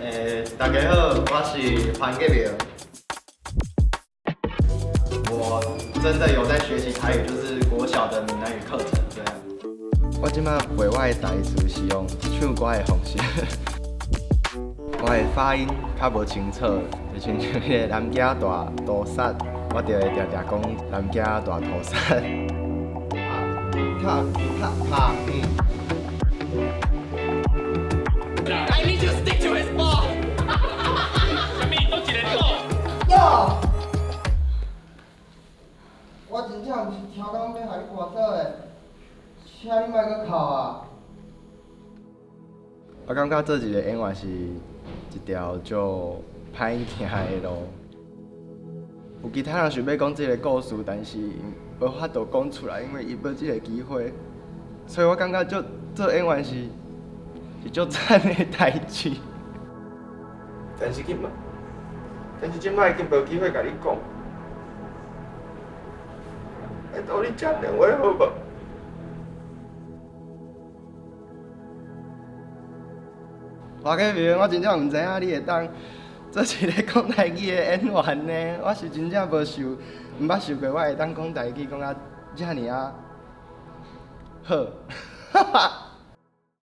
欸，大家好，我是潘杰明。我真的有在學習台語，就是國小的閩南語課程這樣。我這擺背我的台詞是用唱歌的方式，我的發音較無清楚，就親像彼個南京大屠殺，我就會定定講南京大屠殺。塔塔塔嗯。 I need you to stick to his ball。啥物？佗一个鼓？哟！我真正毋是超工欲予你跋倒的，請你莫閣哭啊！我感覺做一個演員是一條足歹行的路。有其他人想欲講這个故事，但是無法度講出來，因為伊無這个機會。所以我感覺做做演員是足慘的代誌。但是這擺已經無機會共你講。拜託你接電話好無？華啟明，我真正毋知影你會當做一个講台語的演員呢。我是真正無想，毋捌想過我會當講台語講甲遮爾仔好。哈哈。